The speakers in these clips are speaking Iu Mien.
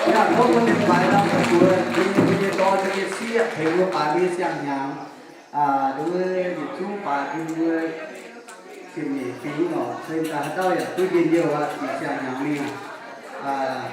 Yaac tov bun ninh mbuo mangc buoz, bun ninh mbuo nyei dorn, mbuo nyei sieqv, tengx mbuo baaix mbuo nyei siang-hnyangx. Aa, mbuo yietc zungv baaix bun mbuo ziepc nyeic fingx oc. Se daaih haaix dauh yaac duqv njien-youh aqv, siang-hnyangx mingh aqv.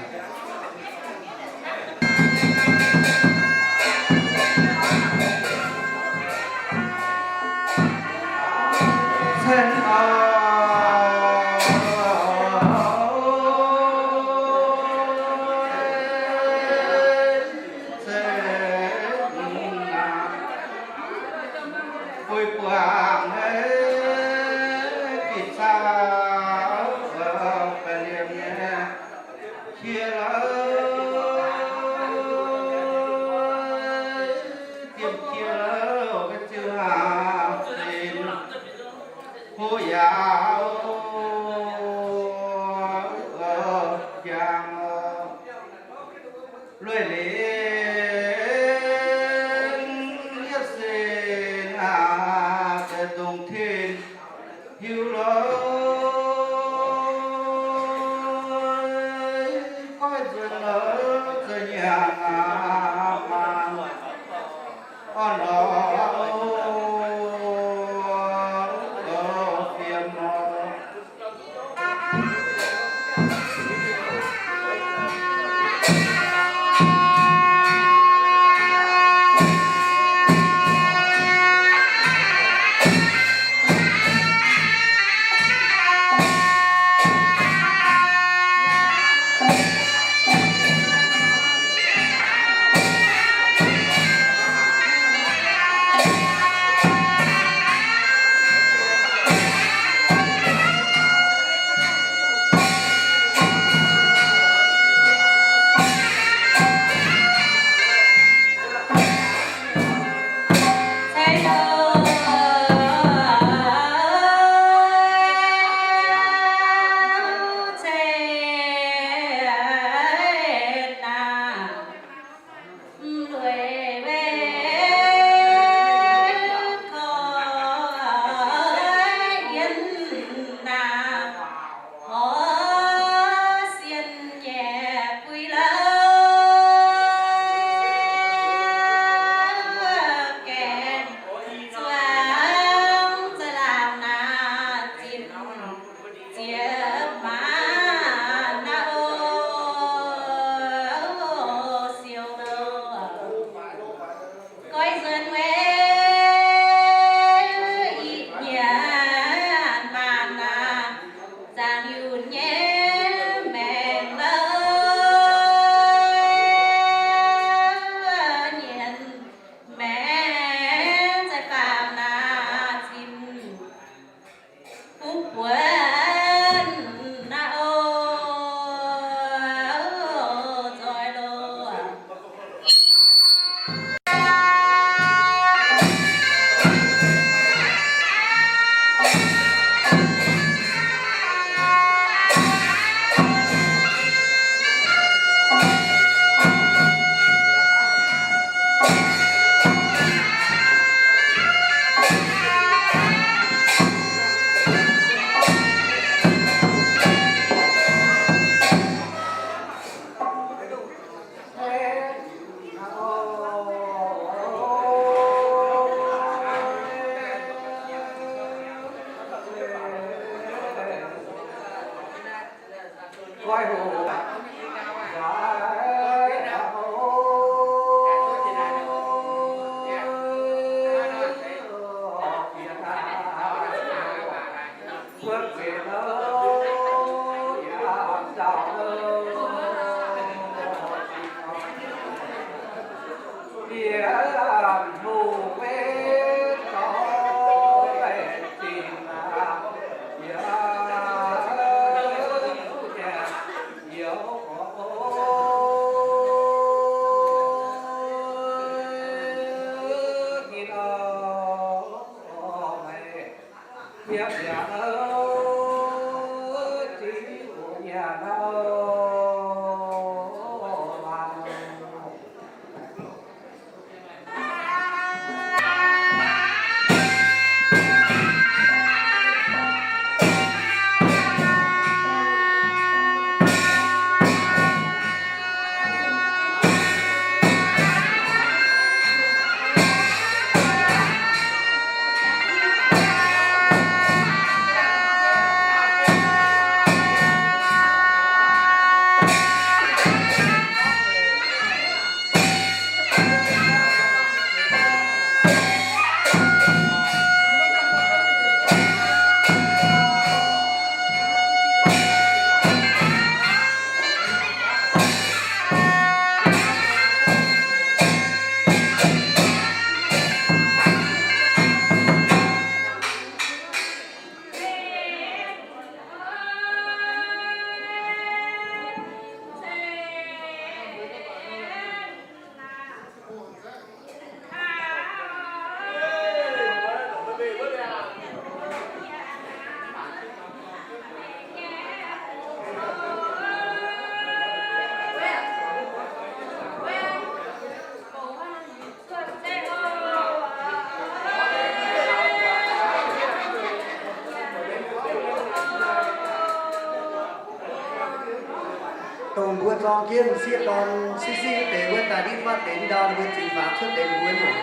Dongh mbuo zorng jienv sieqv dorn siqv siqv deix wuov daaih nitv fatv deix ndau, ninh mbuo ziux fangx cuotv deix mbuo nyungc.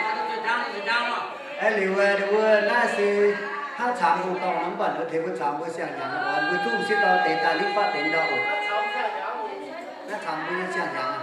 Aeqv, liuz wuov naaiv se hnangv cangx mbuo dorngh nor, mv baac ninh mbuo tengx mbuo caux mbuo siang-hnyangx oc. Mbuo zungv sieqv dorn deix daaih nitv fatv deix ndau oc. Naaiv caux mbuo nyei siang-hnyangx.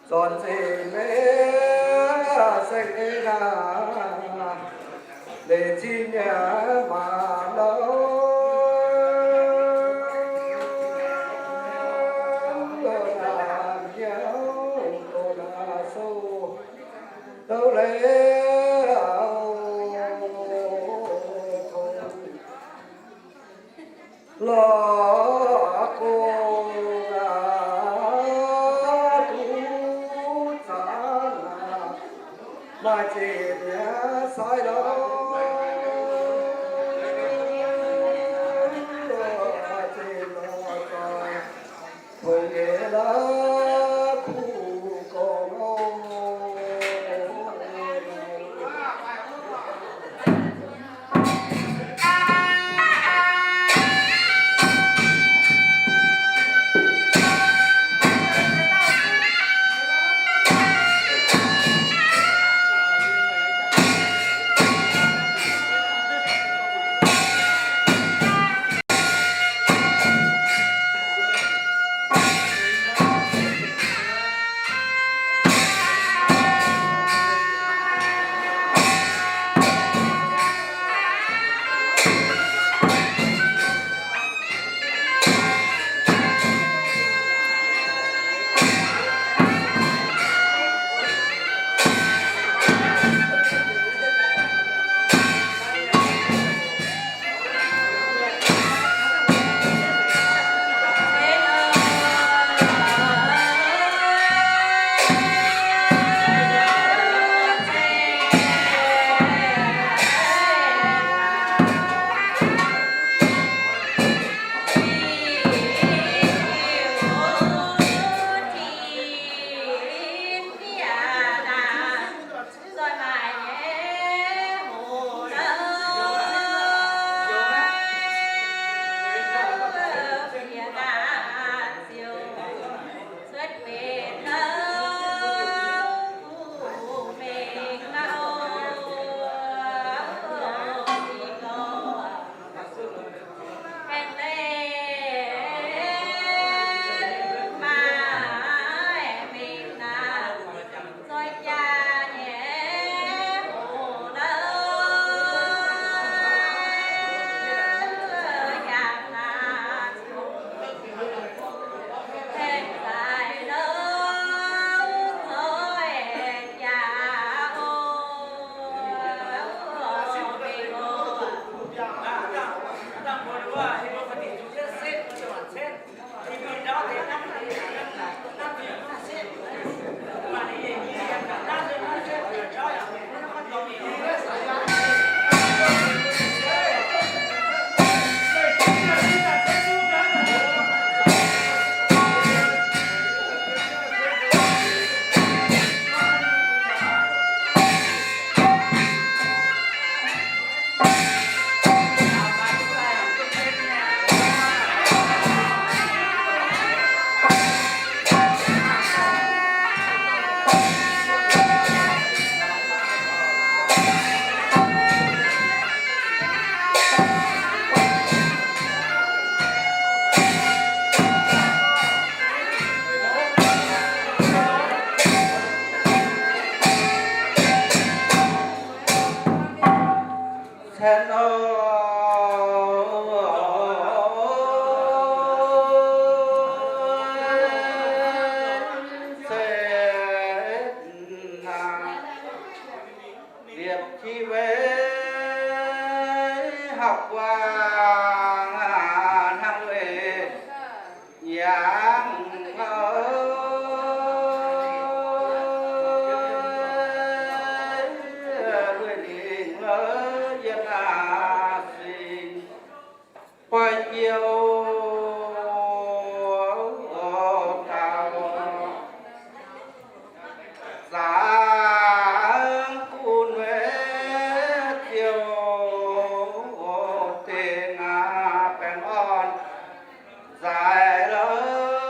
Zorn zinh maiv saeng-eix naaic, leiz zinh nyei maaz louh, doqc naaic hnyouv, doqc naaic sou. Liepc qiex weic hauv guaang hnangv weic yangh louc lingh yiem singx. Boi jiu dau zaangc gunv weic ziouc dengx baengh orn nzaaih lorqc.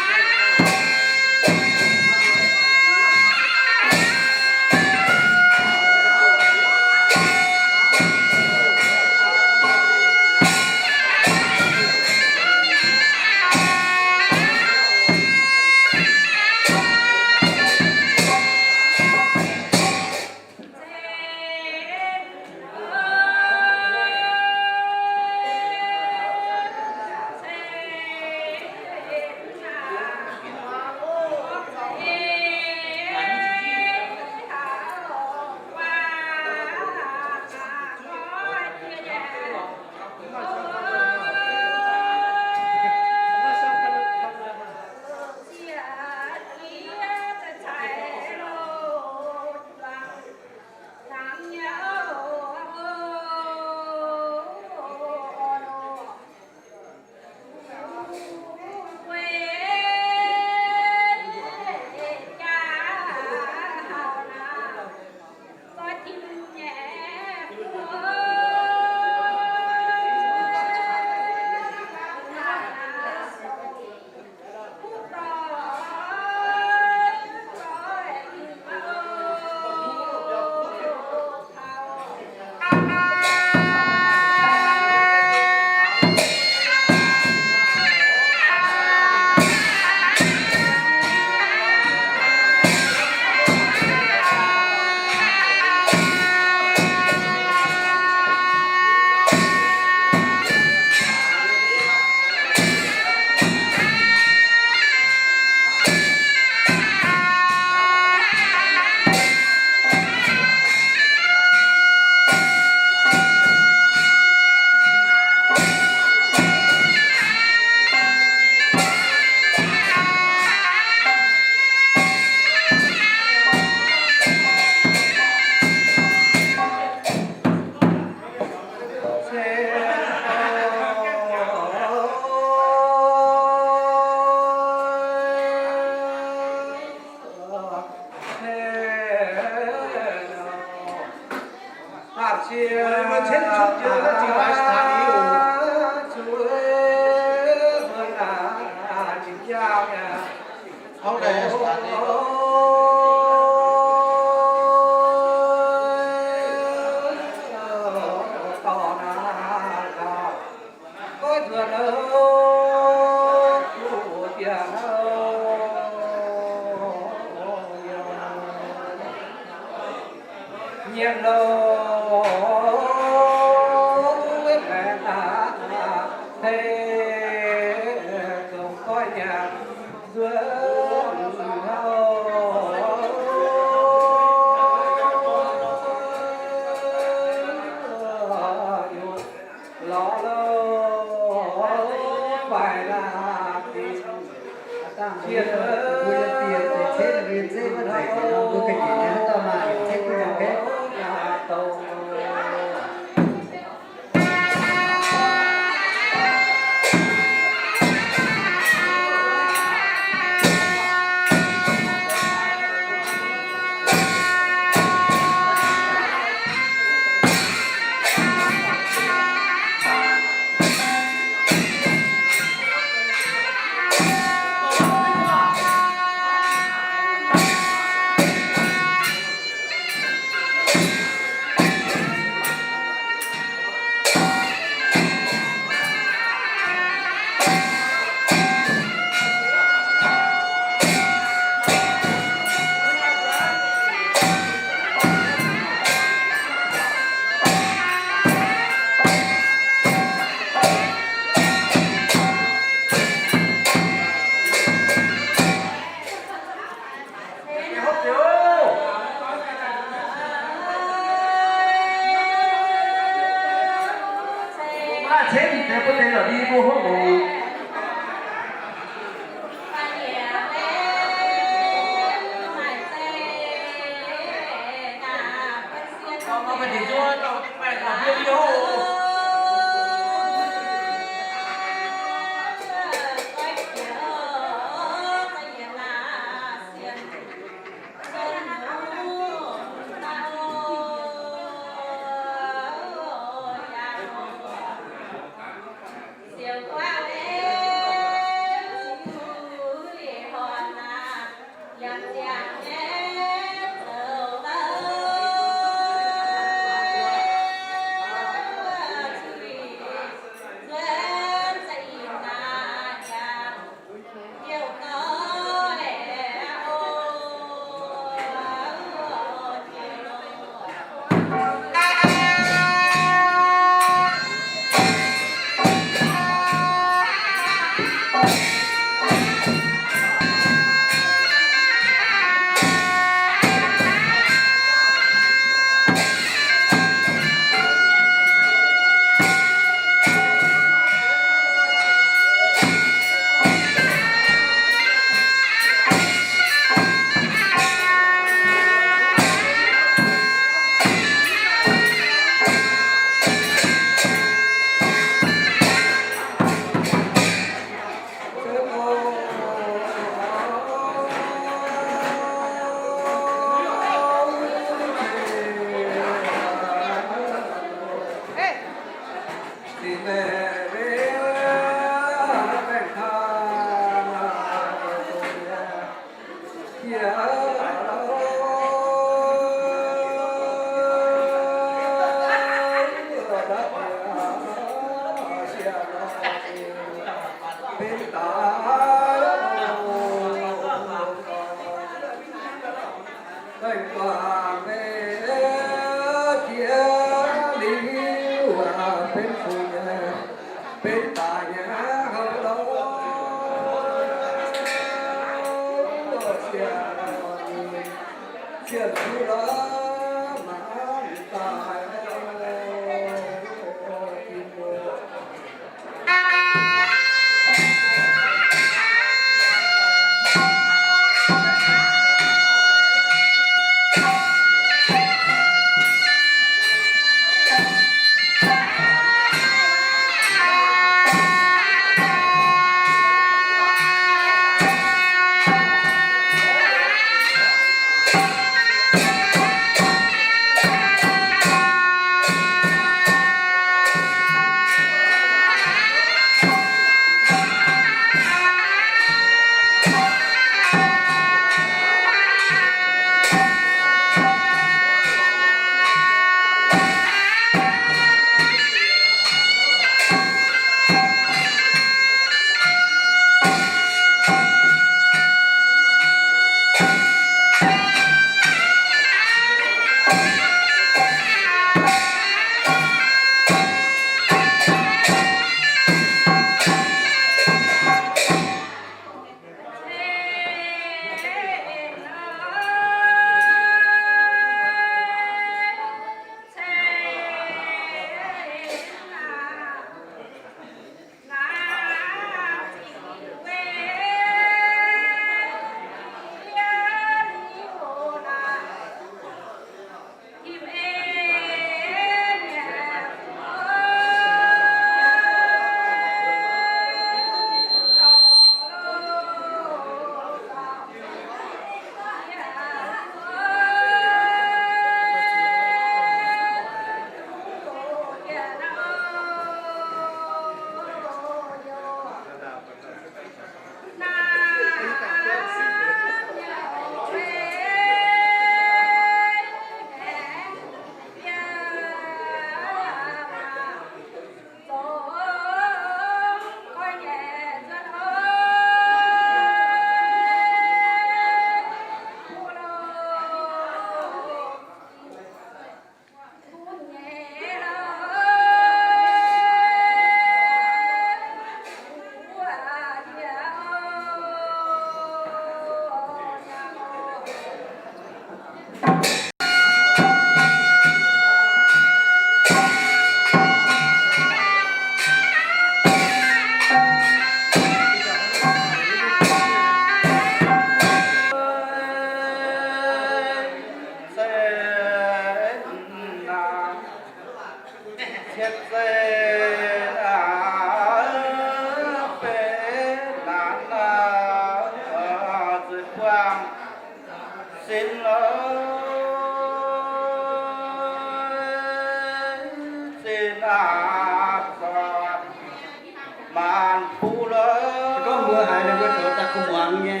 Maanc fuqv lorqc. Gorngv mbuo haiz ninh mbuo zoux daaih kuv muangx nyei,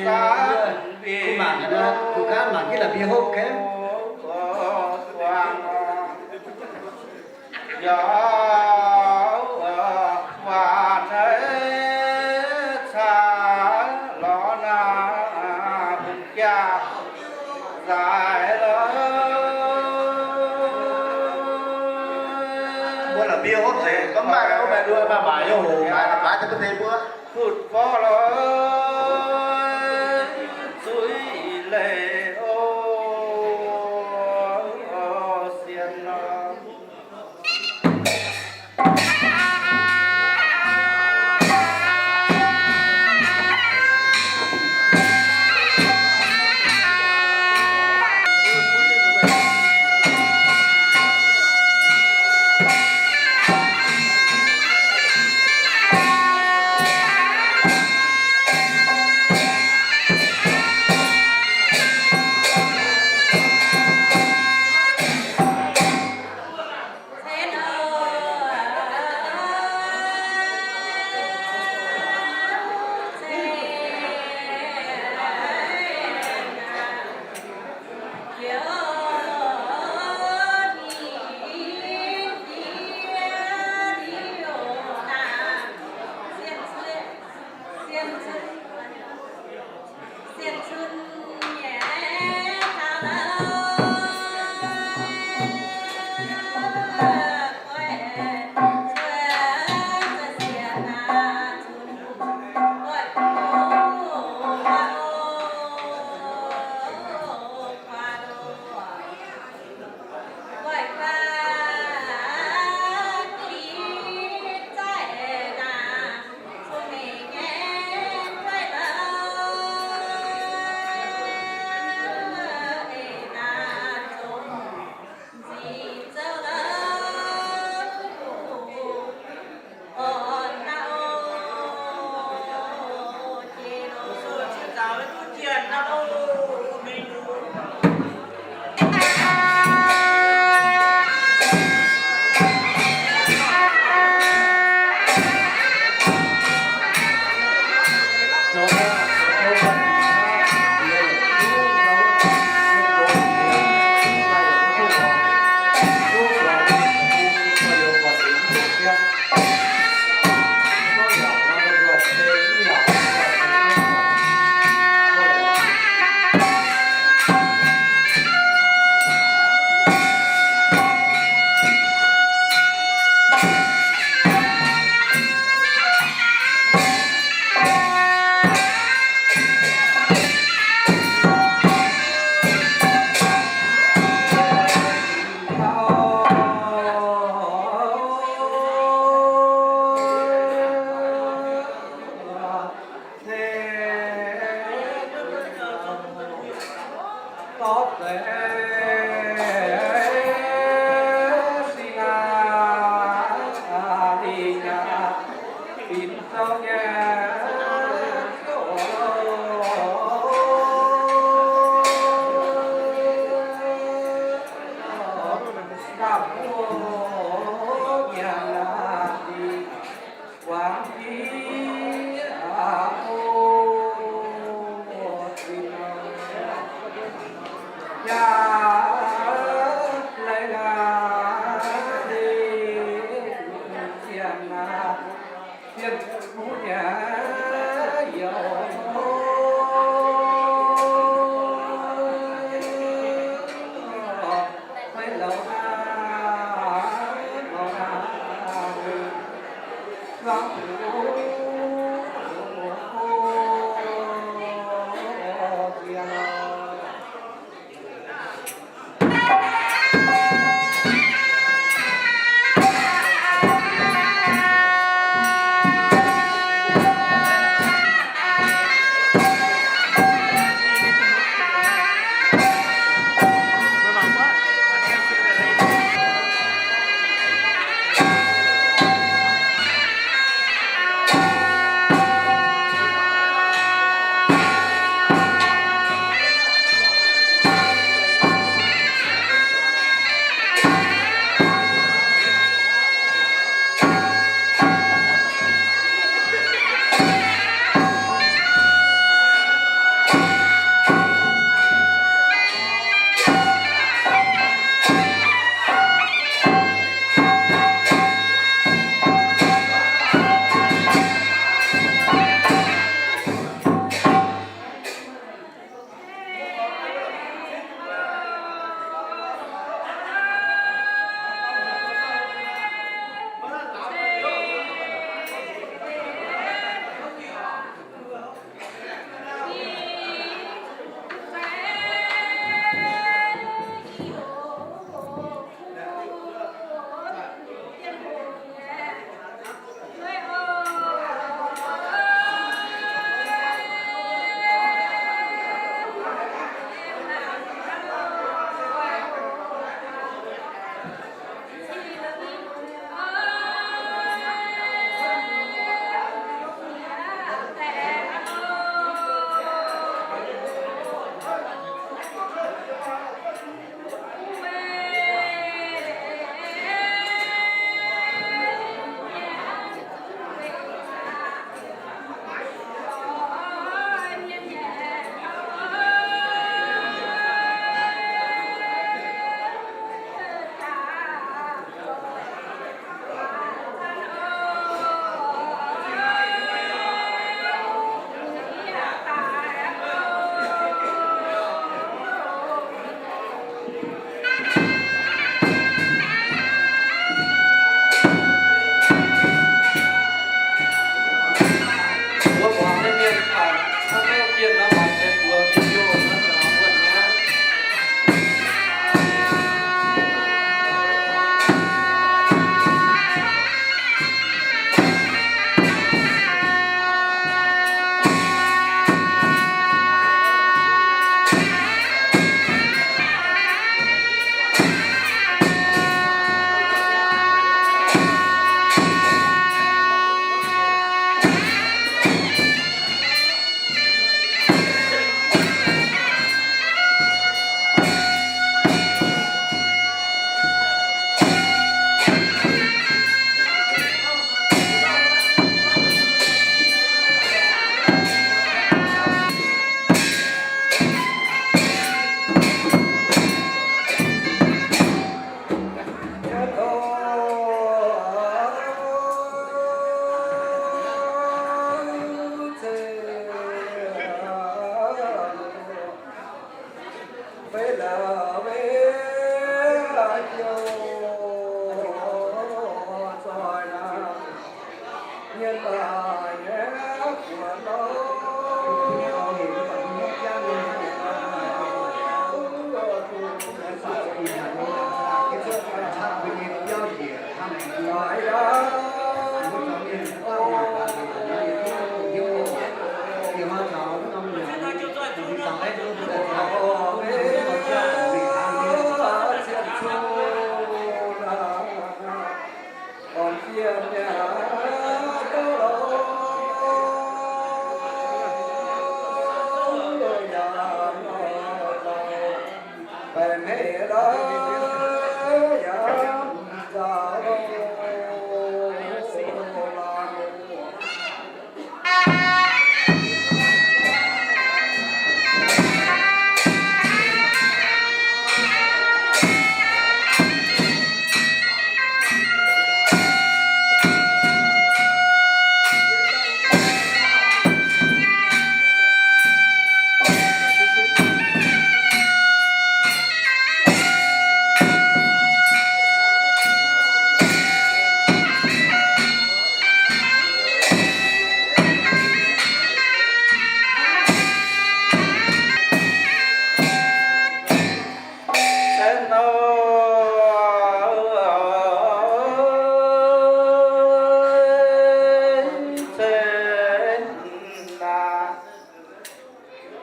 kuv mangc gaax, kuv gaax mangc jienv la'bieiv hopv kemv. Yaac waac hneiv caax lorz naaic bun jaa zaaix lorqc. Mbuo la'bieiv hopv nzengc, gorngv maaih hopv maaih nduov, maaih maaic yiem hoc, maaic la'faaix daaih bun deix mbuo. Butv forv lorqc, zuiz leiz o, sienx lorqc.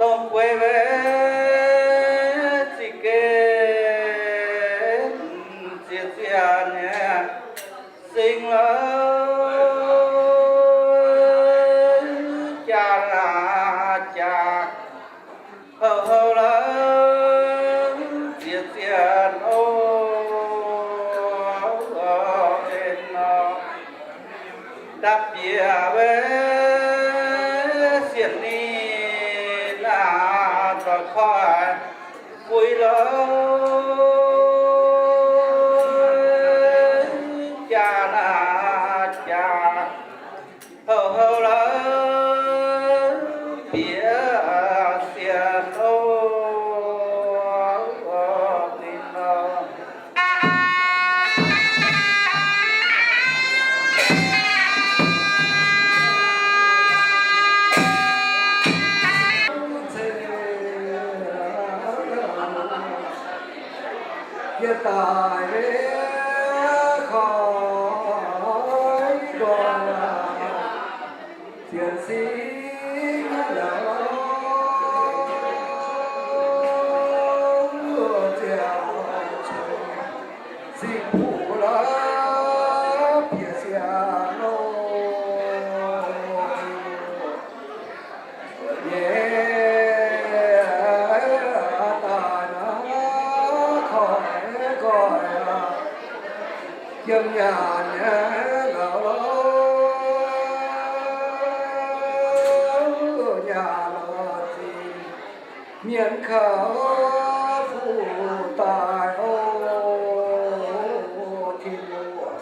Dongh guei weic zingh gen ziex ziangh nyei sing lorqc, jaa naaic jaa houc houc lorqc, ziex ziangh oc, en nor. Ndapv bieqc weic sienx ninh naaic doic koiv fui lorqc, jaa naaic jaa houc houc lorqc, bieqc sienx oc, ninh nor. Yie daaih korv nqoi zienx singv yaac ziangh cuiv singx puqv lorqc, bieqc siang loh. Yie daaih naaiv korv nqoi yiem nyaanh nyei ngau lorqc, nyaanh lorqc zingh mienh kouv fuqv daaih oc, Tin-Hungh.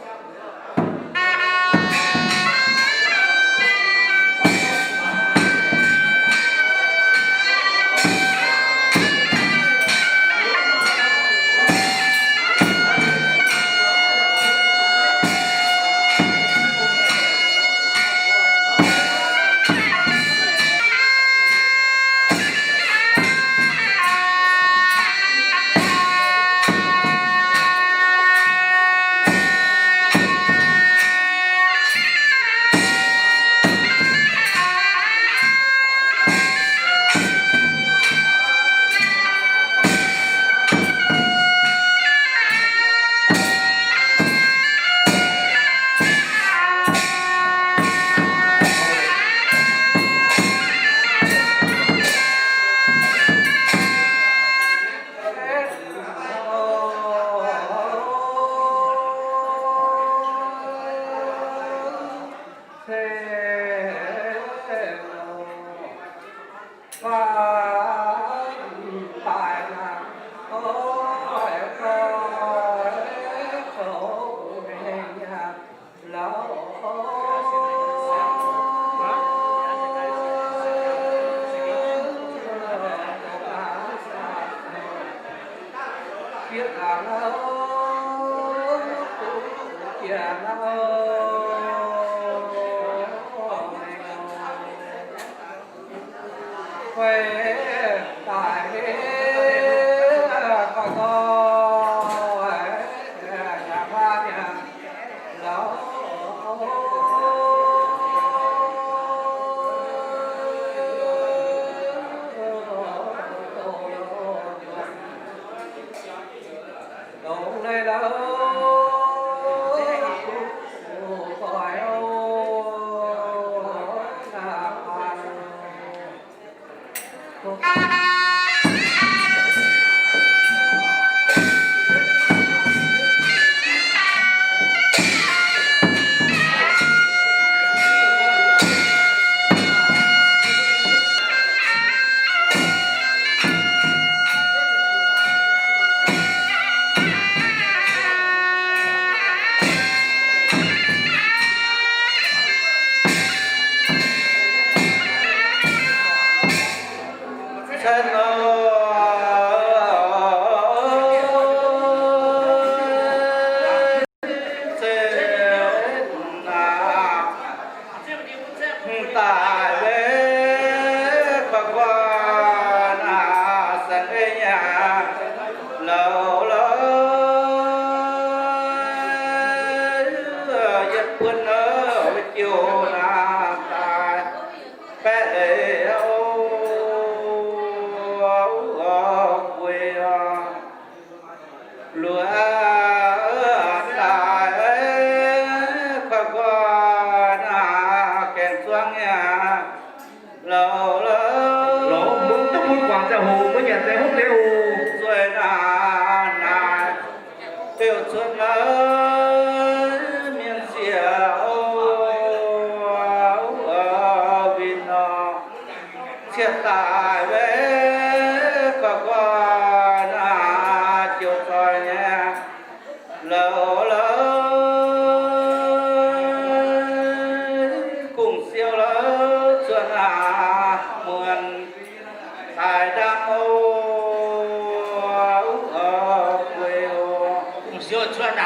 Daaih mv baac guanh aac, saeng ei nyaah louc louc, yietc buonc louc jiouc naaic daaih baeqv leiz oc, guei oc. Luoqc daaih, guanh naaic gaengh zuangx nyaah louc louc, lorz mbuo duqv mbuo guangc ziangh hoc mbuo nyanc deix hopv deix oc. Zueih naaic naaic beuv cuotv naaiv mienh sieqv oc, winh nor. Cieqv daaih mv baac guanh guanh naaic jiouc zoih nyei louc louc, kungx siou louc cuotv naaic muonc daaih ndaamv oc, guei oc.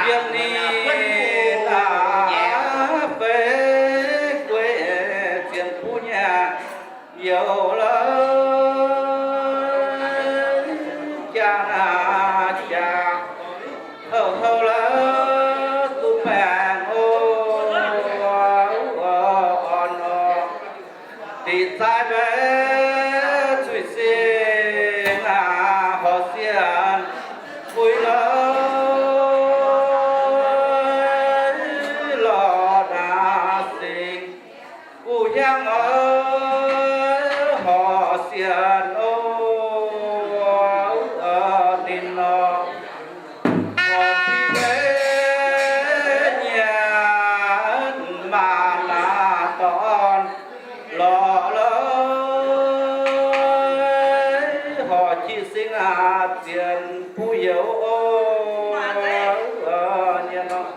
Yiem ninh naaic feix guei zienx buv nyaah youz louc, jaa naaic jaa houh houh louc duqv baengh oc, orn nor. Dingc zaaiv mbaeqv cuix sing naaic horc sienh fuix louc, lorz naaic singx guh hiaangv oc, horc sienh oc, ninh nor. Horc sienh nyei maanc naaic dorn lorz louc, horc jiez sing naaic zienx buv youz oc, nyei nor.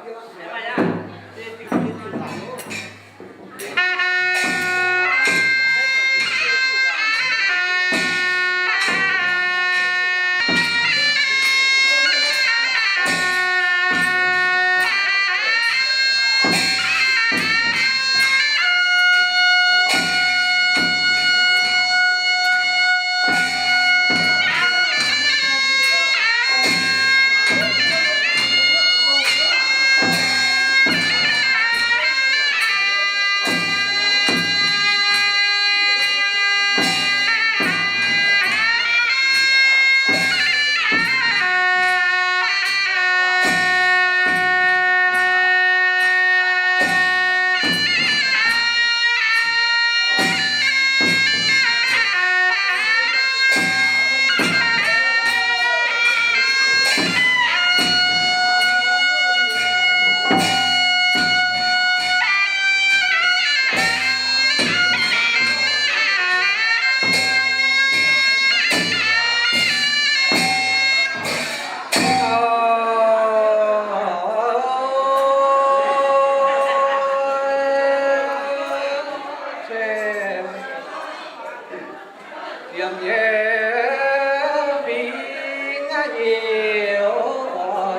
Yiem nyei fingx aqv,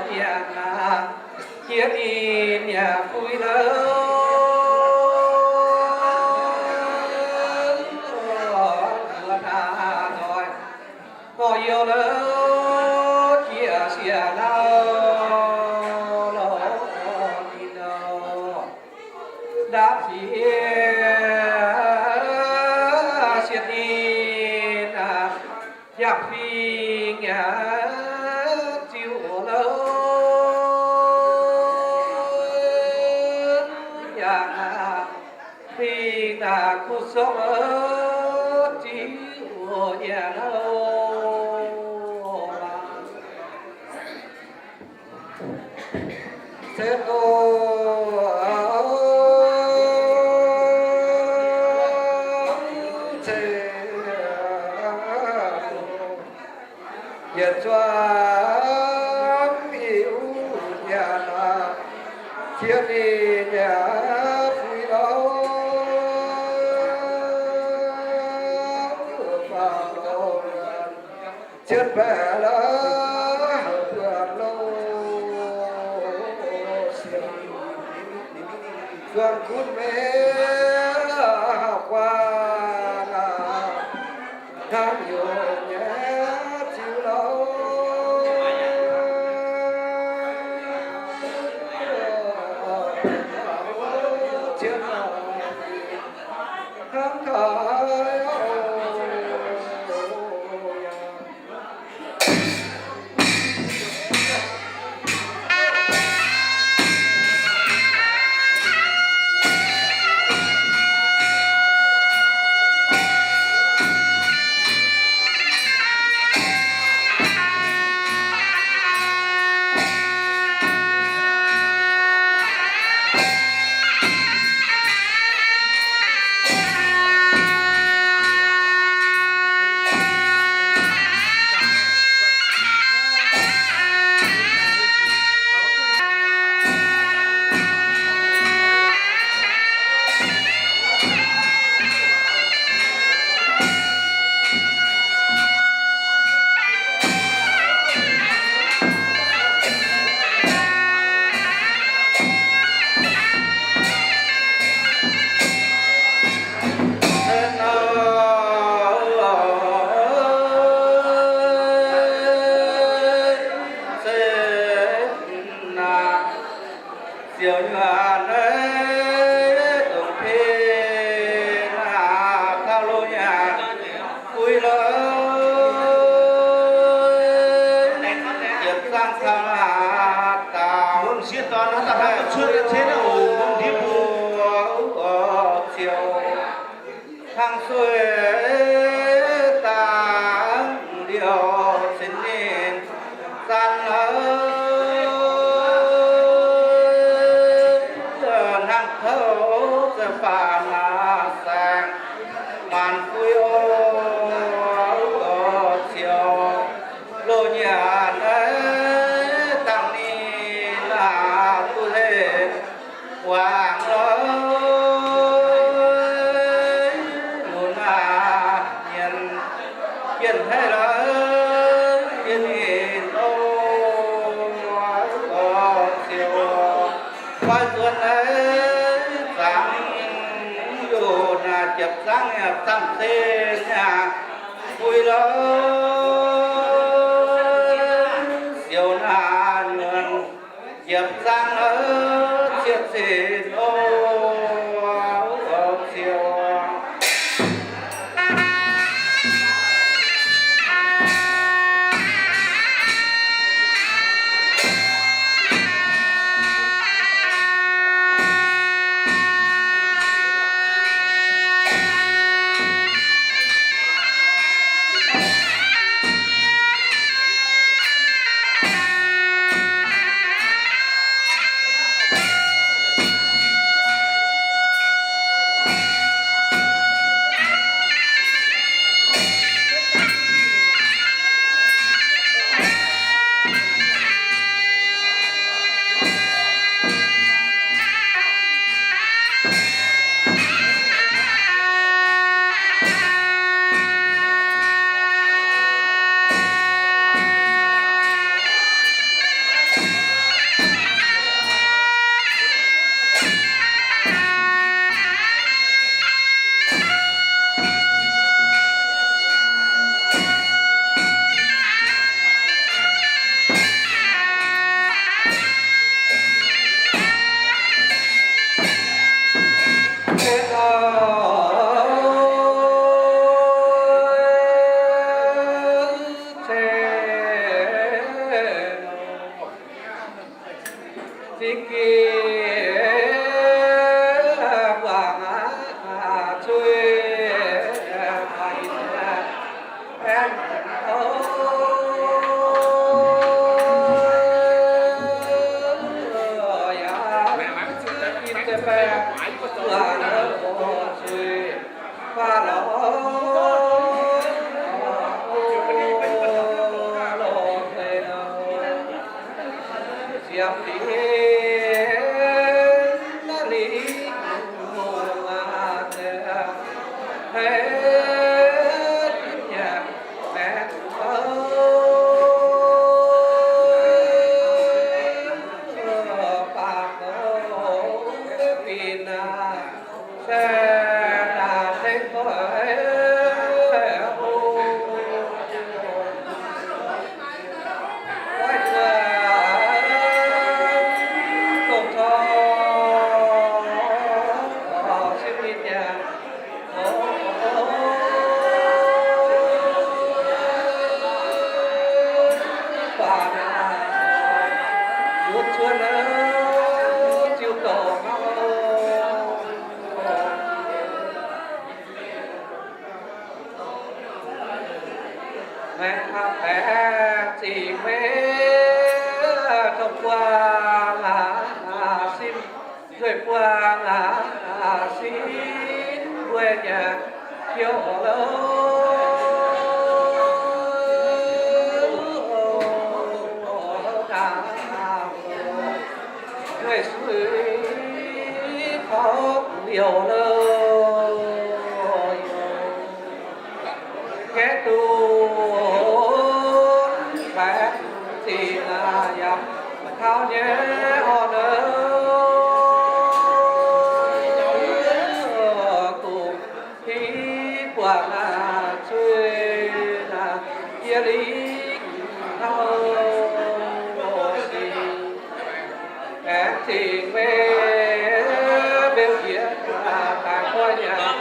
nyiemc aqv, hietv ninh yaac fuix louc. Fingx yaac ziux oc, louv yaac fingx naaic kuv sorng ziux oc, yaac louv. Cen oc, cen. Yietc zuangx i uv nyanc aqv, cien ninh nyei fuix louh faaux longx, cien baeqc la'buonc longx siemv, zuangx gunv mengh hauh guaan aqv. Hnangv yaac nyei ziux louh, cien hnangv kaaix oc. Ziouc nyuonh dongh pin aac, taux loz nyanc fuix louh, yietc zangv taux aac daux, mbuo m'sieqv dorn naaiv daaih hnangv cuotv deix cen oc, mbuo m'ndiev mbuo ziouc hnangv sueih dangh liouh cin ninh zanc aqv, hnangv kouv za'faanh aac saeng maanc fuix oc, ziouc loz nyanc naaiv dangh ninh aac duqv heh wangc lorqc. Lunx aac, mienh jienh haiz lorqc, jienh ninh oc, ziouc fai zuonx naaiv zaangc yoc naaic jiepc zaangv yaac zamh zinh yaac fuix lorqc. Ziouc naaic nyuonh jiepc zaangv aqv, cien zinh oc, ziouc Maengx aqv, baeqc zingh meih dongh buangh aqv, sin nzueic buangh aqv, sin mbuo nyanc hnyouv lo. Nzueic suiv taux liouc lo. Gaeqv dungz baeqc zingh yaac taux nyei orn, kungx hiv buatc zuiz yie lingh hnangv sic. Aengx zingh meih mbienv jiex daaih koi nyanc,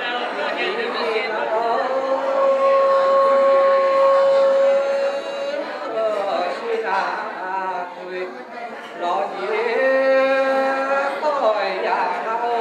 suiv naaic zuiz lorz jiex doic yaac hnangv.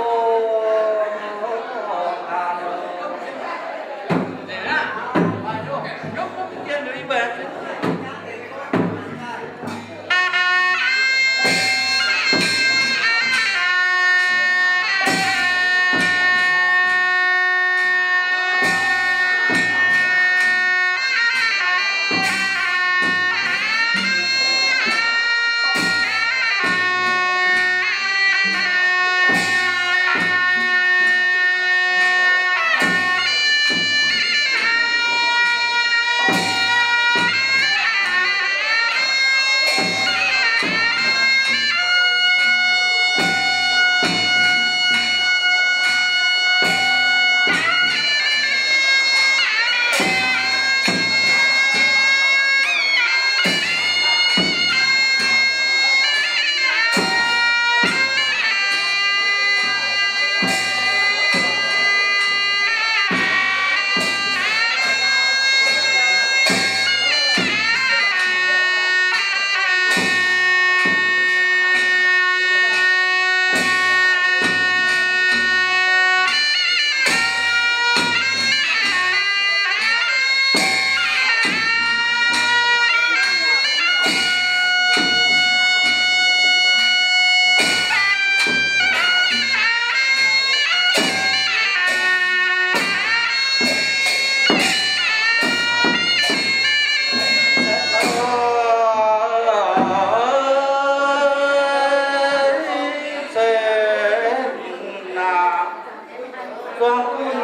Zuangx gunv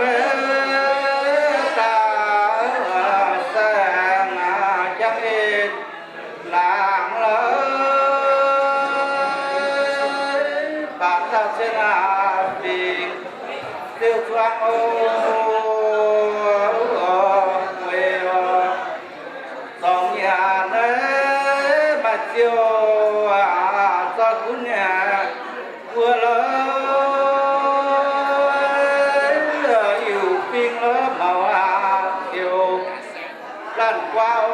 daaih saeng jangv en laangz lorqc, baac dauh cien aac fingx ziouc zuangx oc, weic oc, zorngx nyanc naaiv maaih ziouc zoih gunv nyanc mbuo lorqc, iu fingx lorqc maux aac ziouc laanh guaav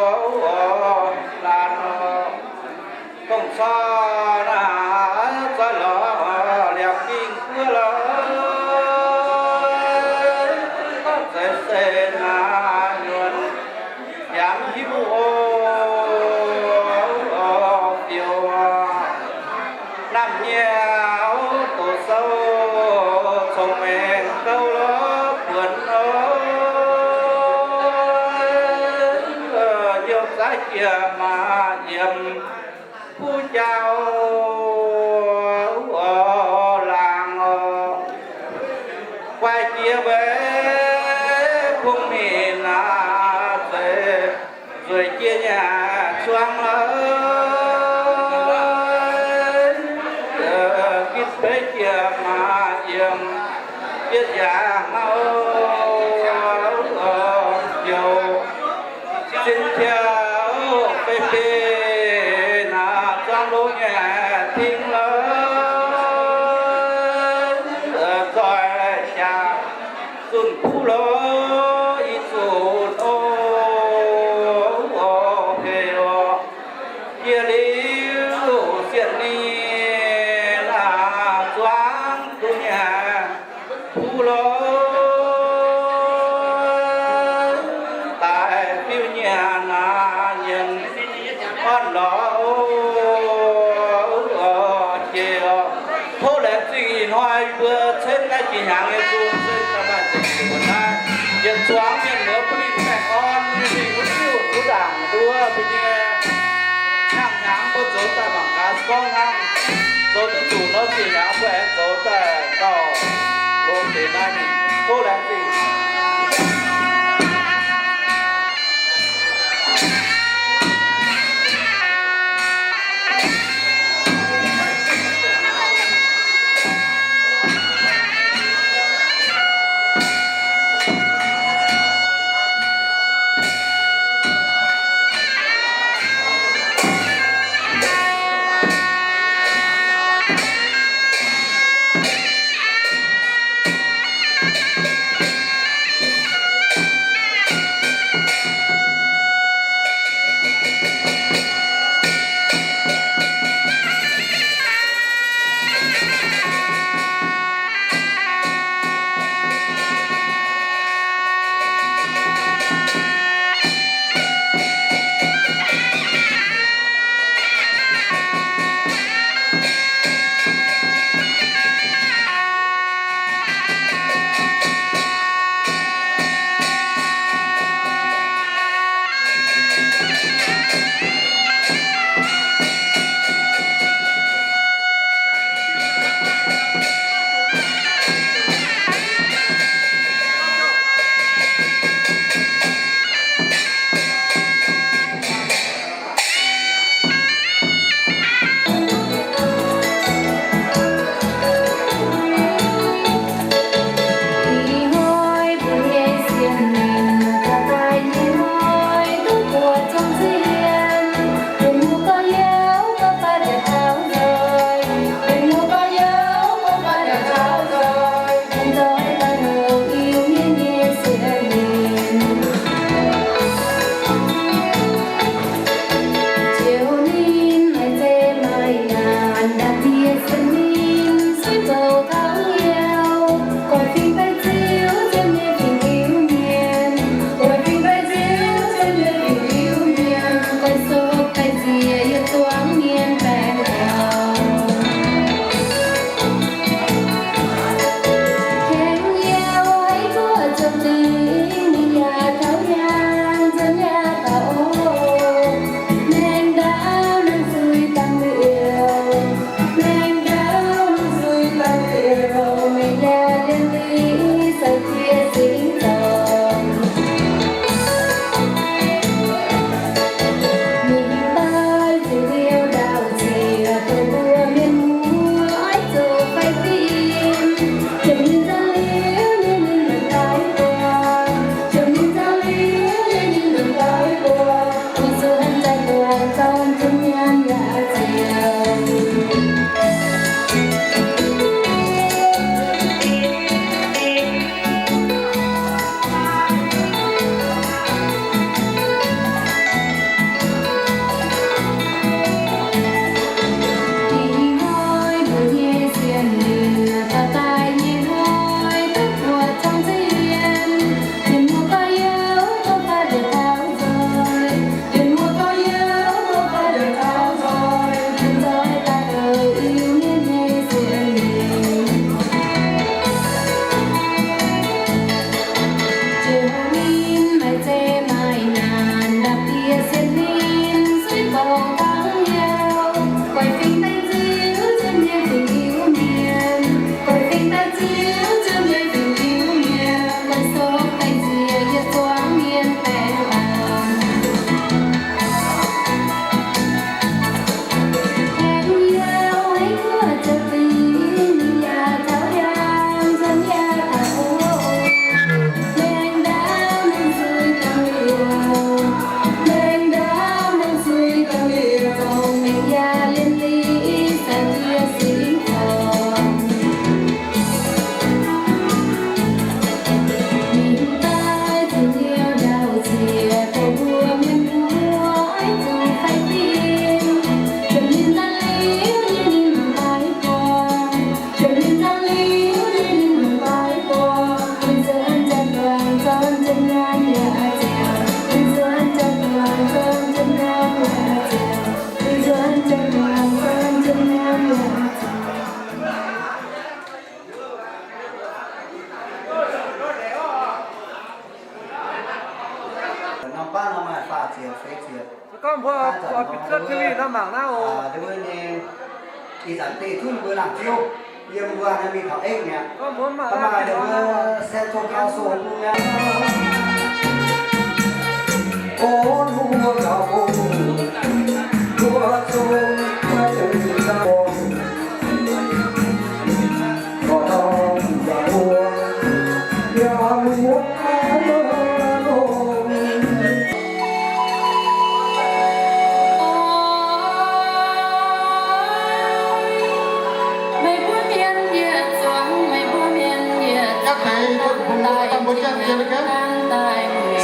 oc, laanh oc. Dongh corc naaiv zoih lorqc liaauc gingh buov lorqc, gorngv zeiz se naaiv nyuonh yaac mv hiuv oc, fioux. Naamh nyiemv doqc sou cong-mengh gouv lorqc buonc oc, youh zaav jiex maac yiem buv jaa oc, laangz oc. Jiex mbuo bung mingh naaiv zeiz nzueic jiex nyanc zuangx lorqc. Gitv beiv jiex maaz yiem yietv yaangh auv, joux sin tiaux fei beiv naaiv zuangx longx nyei ting lorqc. Zoih jaax zunh kuv lorqc, ih zunh oc, oc, hei oc. Yie liuz sienh ninh naaiv zuangx duqv nyanc kuv lorqc, daaih fiuv nyanc naaiv nyiemc orn lorqc, jiex oc. Tov laengz zingh ih hnoi mbuo cenv naaiv jiex hnyangx nyei nzung cenv daaih maaih ziex nyungc naaiv, yietc zuangx mienh muoz bun ninh baengh orn nyei mingh wuov diuh wuov ndaangc nduov mbuo nyei hnangv hnyangx mbuo zoux daaih mangc gaax gorngv hnangv, zoux duqv zuqc nor jiex hnyangx mbuo aengx zoux daaih gauh longx deix naaiv mingh. Tov laengz zingh. Gorngv mbuo bieqc cuotv T V nor mangc naaiv oc. Ih zanc deix tunv mbuo laangh ziouv yiem mbuo naaiv mingh taux England mi'aqv. Gorngv mbuo mangc naaiv mbuo Central Council bung mi'aqv.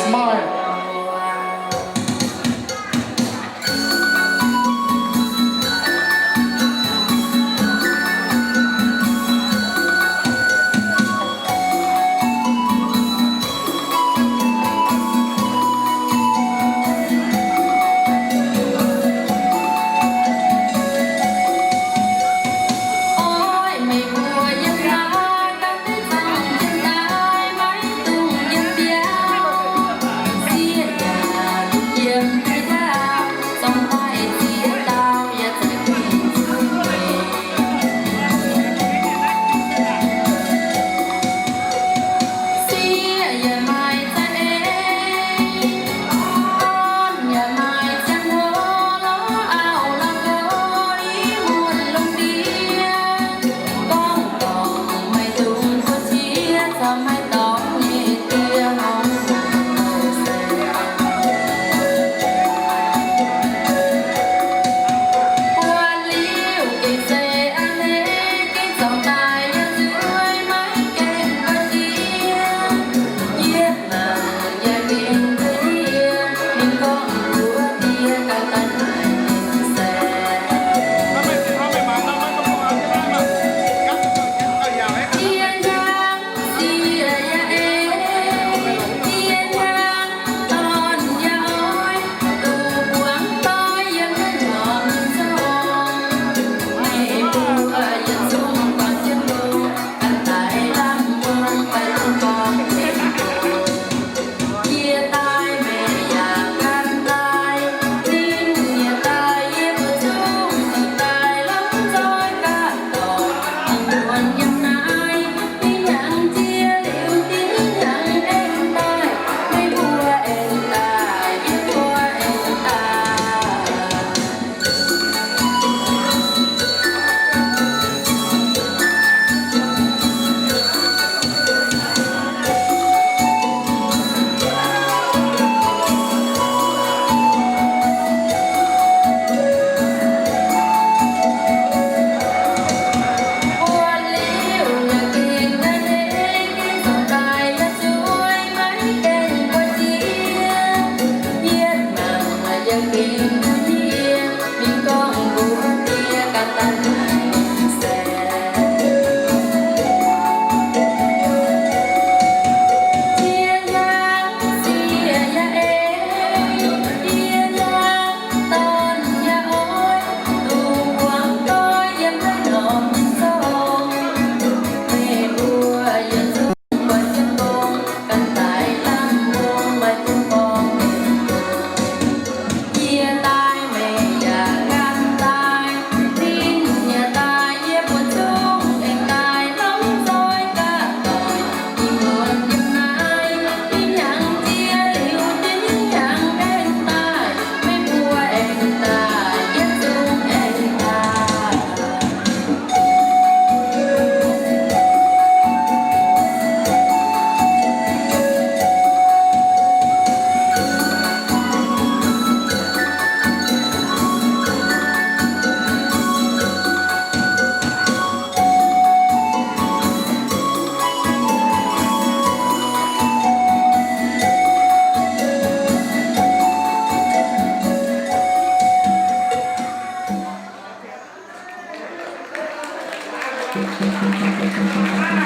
Smile.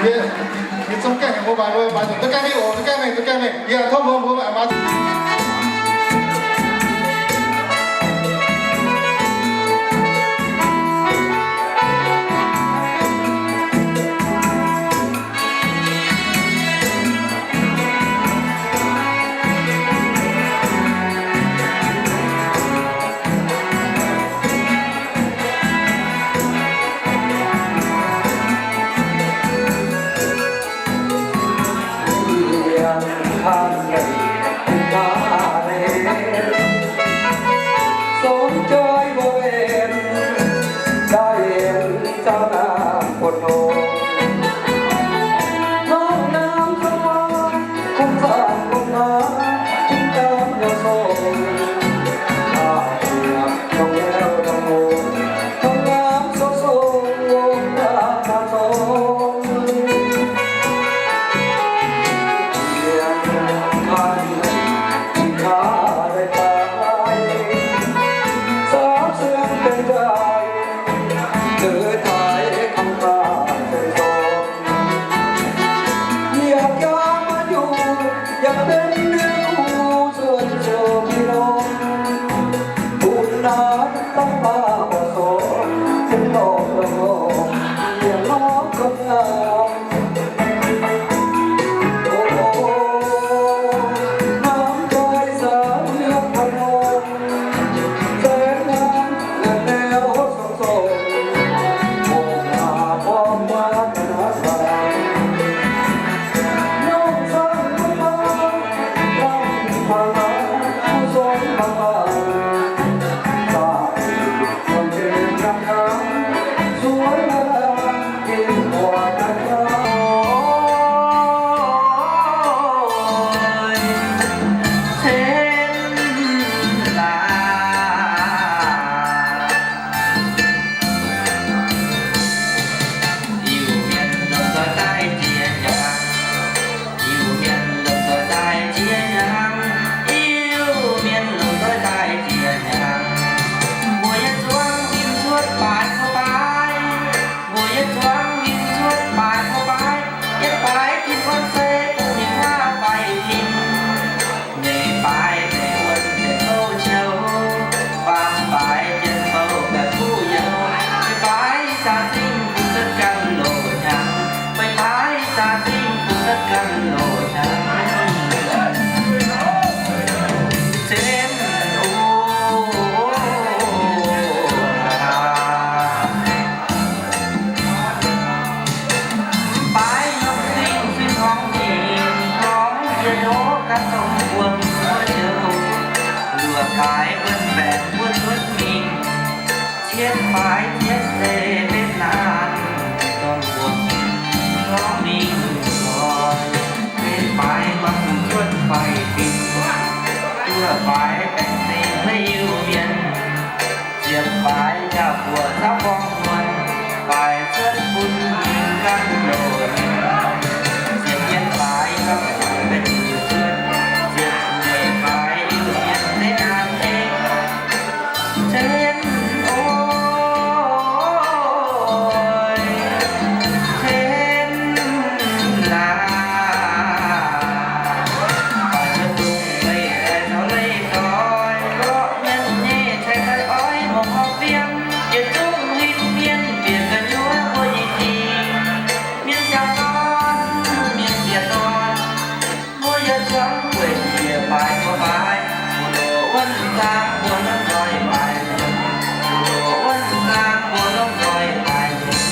Yie, yie zungv gaengh heuc mbuo maaiz, mbuo maaiz zuqc duqv gaengh mingh oc, duqv gaengh mingh, duqv gaengh mingh. Yie tov mbuo, mbuo maaiz. Ganh loz-hnoi zen o, baaix norm zingh fih hnangv mingh hnangv, yie ndoqv ganh dongh wuom wuov njoux, luoqc baaix wuonh baengc wuov cuotv mingh, cietv baaix cietv deix betv naanc, dongh wuom hnangv mingh nzoih, betv baaix guangc cuotv faix-fim, juov baaix baengc zingh haiv Iu-Mienh, ziepc baaix jaa-buoc zauv gorngv muonh, baaix cuotv bun ninh ganh loz-hnoi, ziepc yietv baaix gapv baeqc zuqc cuotv, ziepc nyeic baaix Iu-Mienh deix naanc deix, zen oix, zen laanh. Baaix cuotv dungz leih daaih taux leih doic, lorqc mienh nyei cai daaih oix mouc horpc fiem, yietc zungv ninh mienh bieqc gu'nyuoz mbuo nyei dingc. Mienh jaa dorn, mienh bieqc dorn, mbuo yietc zuangx weic njiec baaix gorx baaix, mbu'ndongx wuonh zaang mbuo lomh nzoih baaix nzunc, mbu'ndongx wuonh zaang mbuo lomh nzoih baaix nzunc.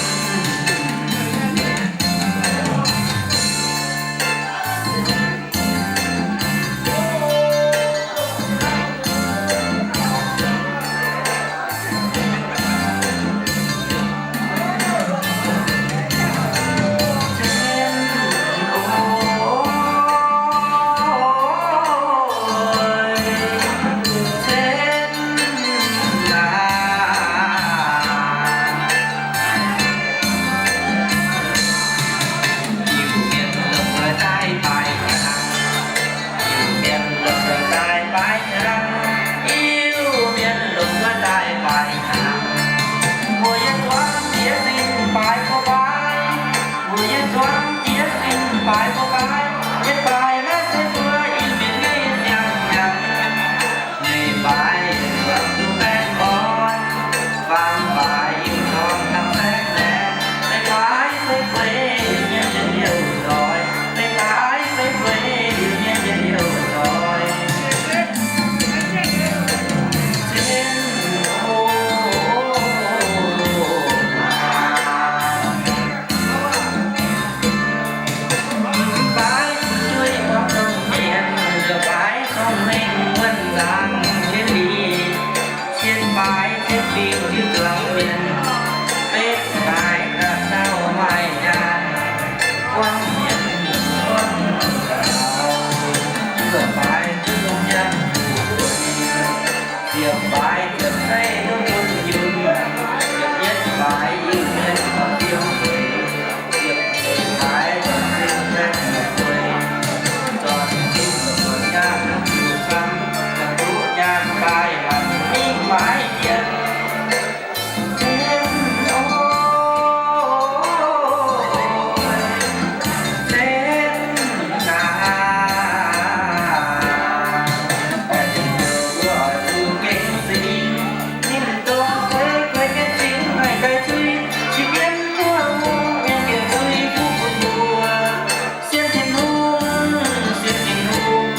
Iu-Mienh lomh nzoih daaih baaix hnyangx, Iu-Mienh lomh nzoih daaih baaix hnyangx. Mbuo yietc zuangx jiex zinh baaix gorx baaix, mbuo yietc zuangx jiex zinh baaix gorx baaix, yietc baaix naaiv se mbuo Iu-Mienh nyei siang-hnyangx. Meih baaix zuangx duqv baengh orn, faam baaix Iu-Mienh dorn dangh saengv maengx. Meih baaix fei fei Iu-Mienh yietc liouh nzoih, meih baaix fei fei Iu-Mienh yietc liouh nzoih. Zen o, baaix fu'jueiv muangx dongh mienh, luoqc baaix cong-mengh wuonh zaangc jienv liz, cien baaix cien fingx jiu zuangx mienh, betv baaix daaih dauh maaih nyaanh, buangv mienh buangv gaux, luoqc baaix jienv lungh jangx fu'jueiv, ziepc baaix ziepc zeiv duqv bun yunh, ziepc yietv baaix Iu-Mienh horpc fiem zueiz, ziepc nyeic baaix zornc zinh baeqv zuqc gueix, zornc zinh zornc nyaanh duqv zuqc camv, zornc duqv nyaanh daaih maanc mingh maaiz mienh. Zen o, zen naaic, daaih dingc njoux mbuo oix zuqc gengh singx, ninh dongh kuei kuei jienv cingx haih ga'zuiz, qiex jienv mbuo mungv mienh gengh zuiz fuqv bun mbuo. Sienx Tin-Hungh, sienx Tin-Hungh,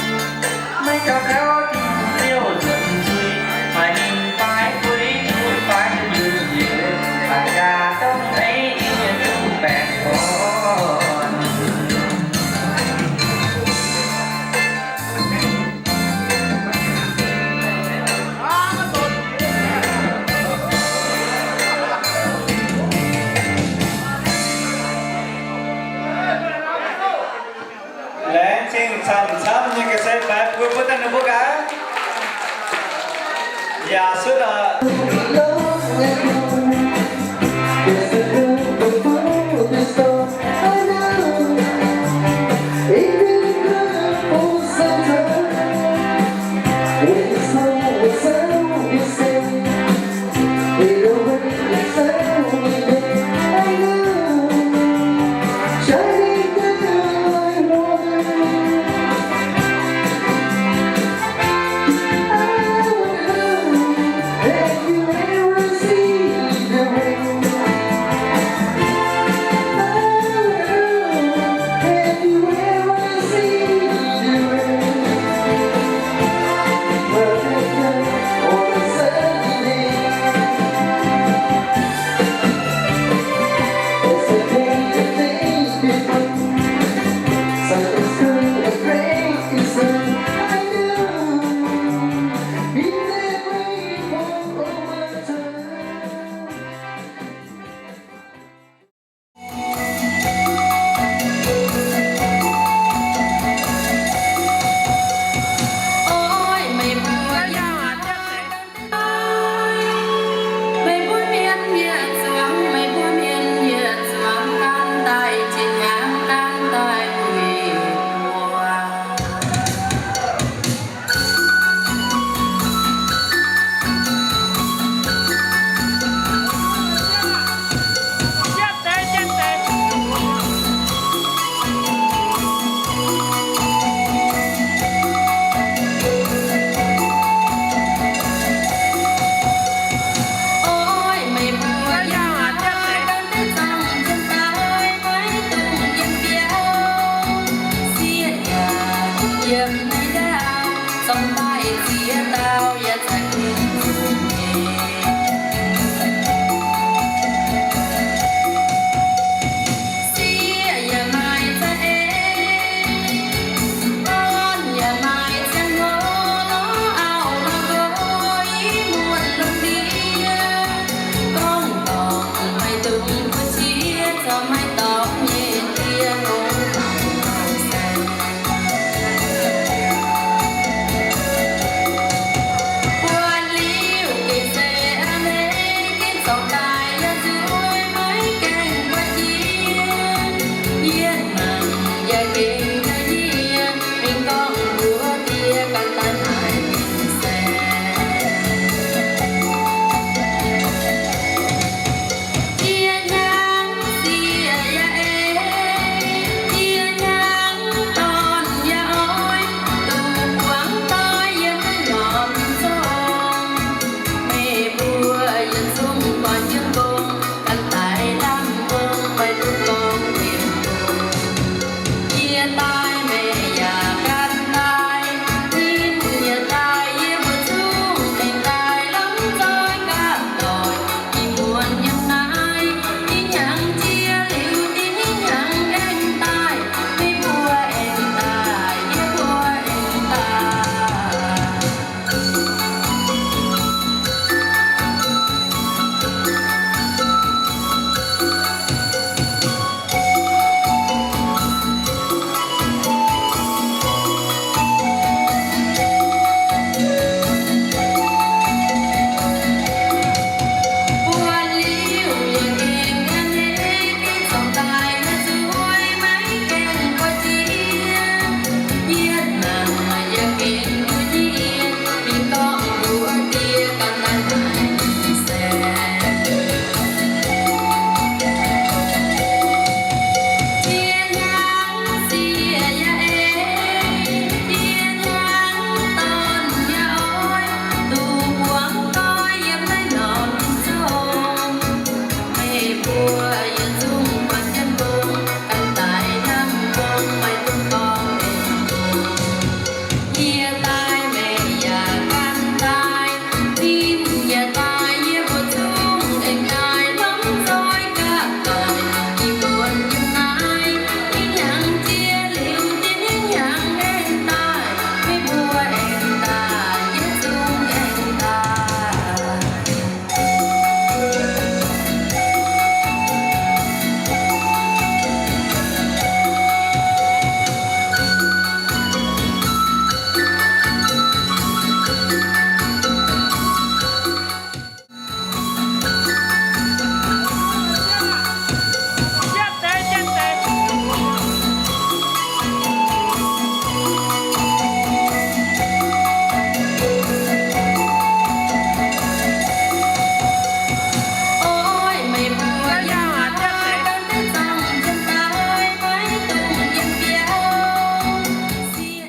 maiv gaux gaux dingh liouh nzuonx nzuih, maaih ninh baaix gueix juqv baaix yunh njiec, baaix jaa dongh eix Iu-Mienh duqv baengh orn. Laengz zingh camv-camv nyei ga'sie faix buo buo daaih ninh mbuo gaax. Yaac suotv oc. yiem